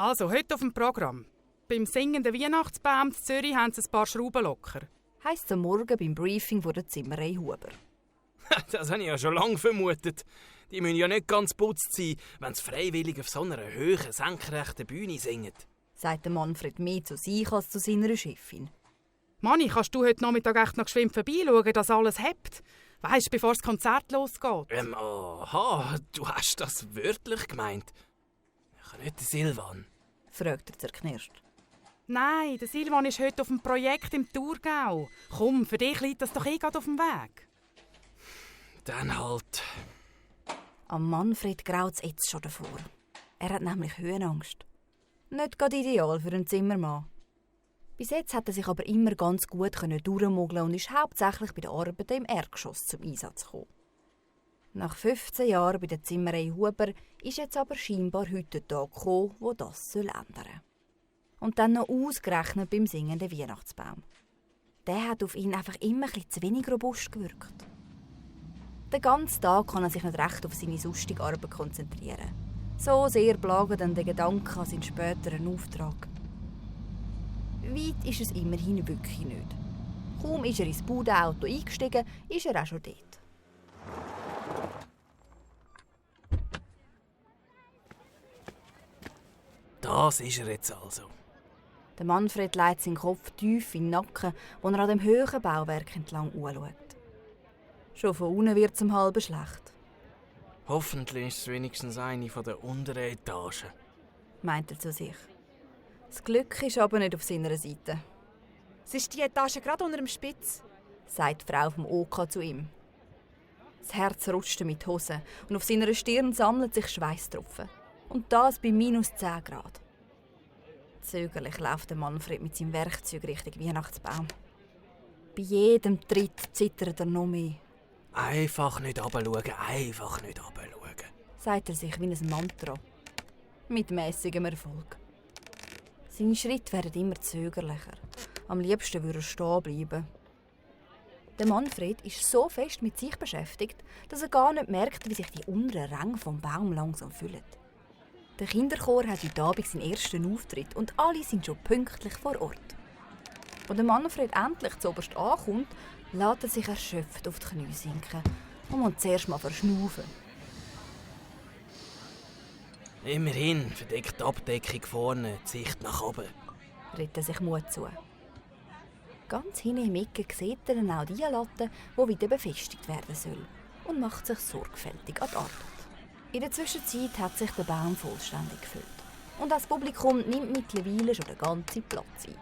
Also, heute auf dem Programm. Beim singenden Weihnachtsbaum in Zürich haben sie ein paar Schrauben locker. Heisst es am Morgen beim Briefing von der Zimmerei Huber. Das habe ich ja schon lange vermutet. Die müssen ja nicht ganz putzt sein, wenn sie freiwillig auf so einer hohen, senkrechten Bühne singen. Sagt der Manfred mehr zu sich als zu seiner Chefin. Manni, kannst du heute Nachmittag echt noch geschwind vorbeischauen, dass alles hebt? Weisst, bevor das Konzert losgeht. Aha, du hast das wörtlich gemeint. Ich kann nicht den Silvan. Fragt er zerknirscht. Nein, der Silvan ist heute auf dem Projekt im Thurgau. Komm, für dich liegt das doch gerade auf dem Weg. Dann halt. Am Manfred graut es jetzt schon davor. Er hat nämlich Höhenangst. Nicht gerade ideal für einen Zimmermann. Bis jetzt hat er sich aber immer ganz gut durchmogeln und ist hauptsächlich bei den Arbeiten im Erdgeschoss zum Einsatz gekommen. Nach 15 Jahren bei der Zimmerei Huber ist jetzt aber scheinbar heute der Tag gekommen, wo das ändern soll. Und dann noch ausgerechnet beim singenden Weihnachtsbaum. Der hat auf ihn einfach immer ein bisschen zu wenig robust gewirkt. Den ganzen Tag kann er sich nicht recht auf seine sonstige Arbeit konzentrieren. So sehr plagt ihn der Gedanke an seinen späteren Auftrag. Weit ist es immerhin wirklich nicht. Kaum ist er ins Budenauto eingestiegen, ist er auch schon dort. Das ist er jetzt also. Der Manfred legt seinen Kopf tief in den Nacken, wo er an dem hohen Bauwerk entlang anschaut. Schon von unten wird es ihm halb schlecht. Hoffentlich ist es wenigstens eine der unteren Etagen. Meint er zu sich. Das Glück ist aber nicht auf seiner Seite. Es ist die Etage gerade unter dem Spitz, sagt die Frau vom OK zu ihm. Das Herz rutscht mit die Hose und auf seiner Stirn sammelt sich Schweißtropfen. Und das bei -10 Grad. Zögerlich läuft der Manfred mit seinem Werkzeug Richtung Weihnachtsbaum. Bei jedem Tritt zittert er noch mehr. Einfach nicht runterschauen, einfach nicht runterschauen, sagt er sich wie ein Mantra. Mit mäßigem Erfolg. Seine Schritte werden immer zögerlicher. Am liebsten würde er stehen bleiben. Der Manfred ist so fest mit sich beschäftigt, dass er gar nicht merkt, wie sich die unteren Ränge vom Baum langsam füllen. Der Kinderchor hat heute Abend seinen ersten Auftritt und alle sind schon pünktlich vor Ort. Als der Manfred endlich zuoberst ankommt, lässt er sich erschöpft auf die Knie sinken und muss zuerst mal verschnaufen. Immerhin verdeckt die Abdeckung vorne die Sicht nach oben. Redet er sich Mut zu. Ganz hinten im Ecke sieht er dann auch die Latte, die wieder befestigt werden soll, und macht sich sorgfältig an die Arbeit. In der Zwischenzeit hat sich der Baum vollständig gefüllt. Und das Publikum nimmt mittlerweile schon den ganzen Platz ein.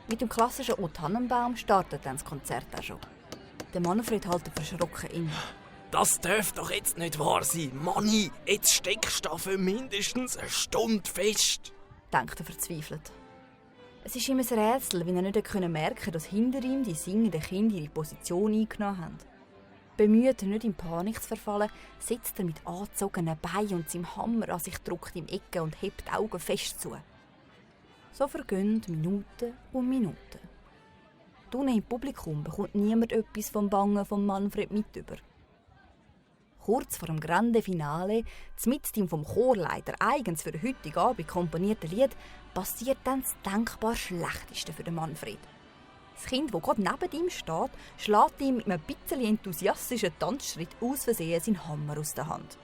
Mit dem klassischen O-Tannenbaum startet dann das Konzert auch schon. Der Manfred hält verschrocken inne. Das darf doch jetzt nicht wahr sein. Manni, jetzt steckst du für mindestens eine Stunde fest. Denkt er verzweifelt. Es ist ihm ein Rätsel, wie er nicht merken konnte, dass hinter ihm die singenden Kinder ihre Position eingenommen haben. Bemüht, nicht in Panik zu verfallen, sitzt er mit angezogenen Beinen und seinem Hammer an sich drückt im Ecke und hebt die Augen fest zu. So vergehen Minuten und Minuten. Unten im Publikum bekommt niemand etwas vom Bangen von Manfred mit über. Kurz vor dem Grande Finale, mitten im vom Chorleiter eigens für den heutigen Abend komponierten Lied, passiert dann das denkbar Schlechteste für den Manfred. Das Kind, das gerade neben ihm steht, schlägt ihm mit einem bisschen enthusiastischen Tanzschritt aus Versehen seinen Hammer aus der Hand,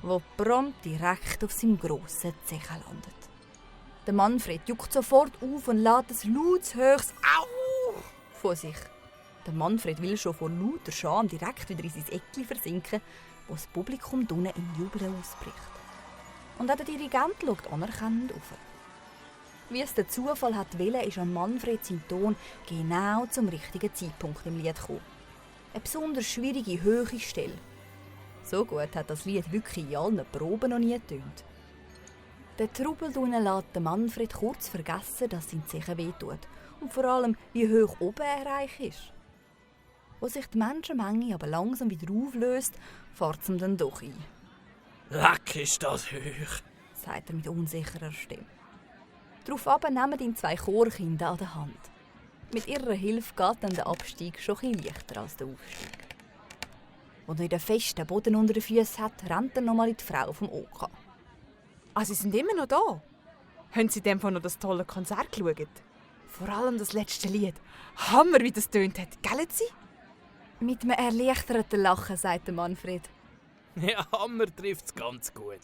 der prompt direkt auf seinem grossen Zehen landet. Der Manfred juckt sofort auf und lässt ein lautes, höchstes «Au!» von sich. Der Manfred will schon vor lauter Scham direkt wieder in sein Eckli versinken, wo das Publikum drinnen in Jubeln ausbricht. Und auch der Dirigent schaut anerkennend auf. Wie es der Zufall hat wollen, ist an Manfred sein Ton genau zum richtigen Zeitpunkt im Lied gekommen. Eine besonders schwierige, hohe Stelle. So gut hat das Lied wirklich in allen Proben noch nie getönt. Der Trubel drinnen lässt den Manfred kurz vergessen, dass sein Zehen wehtut und vor allem, wie hoch oben er reich ist. Als sich die Menschenmenge aber langsam wieder auflöst, fährt es ihm dann doch ein. «Leck, ist das hoch!» sagt er mit unsicherer Stimme. Daraufhin nehmen ihn 2 Chorkinder an der Hand. Mit ihrer Hilfe geht dann der Abstieg schon etwas leichter als der Aufstieg. Als er den festen Boden unter den Füßen hat, rennt er nochmal in die Frau vom OK. Ah, sie sind immer noch da. Haben Sie in dem Fall noch das tolle Konzert geschaut? Vor allem das letzte Lied. Hammer, wie das tönt hat, gell Sie? Mit einem erleichterten Lachen sagt der Manfred. Ja, Hammer trifft's ganz gut.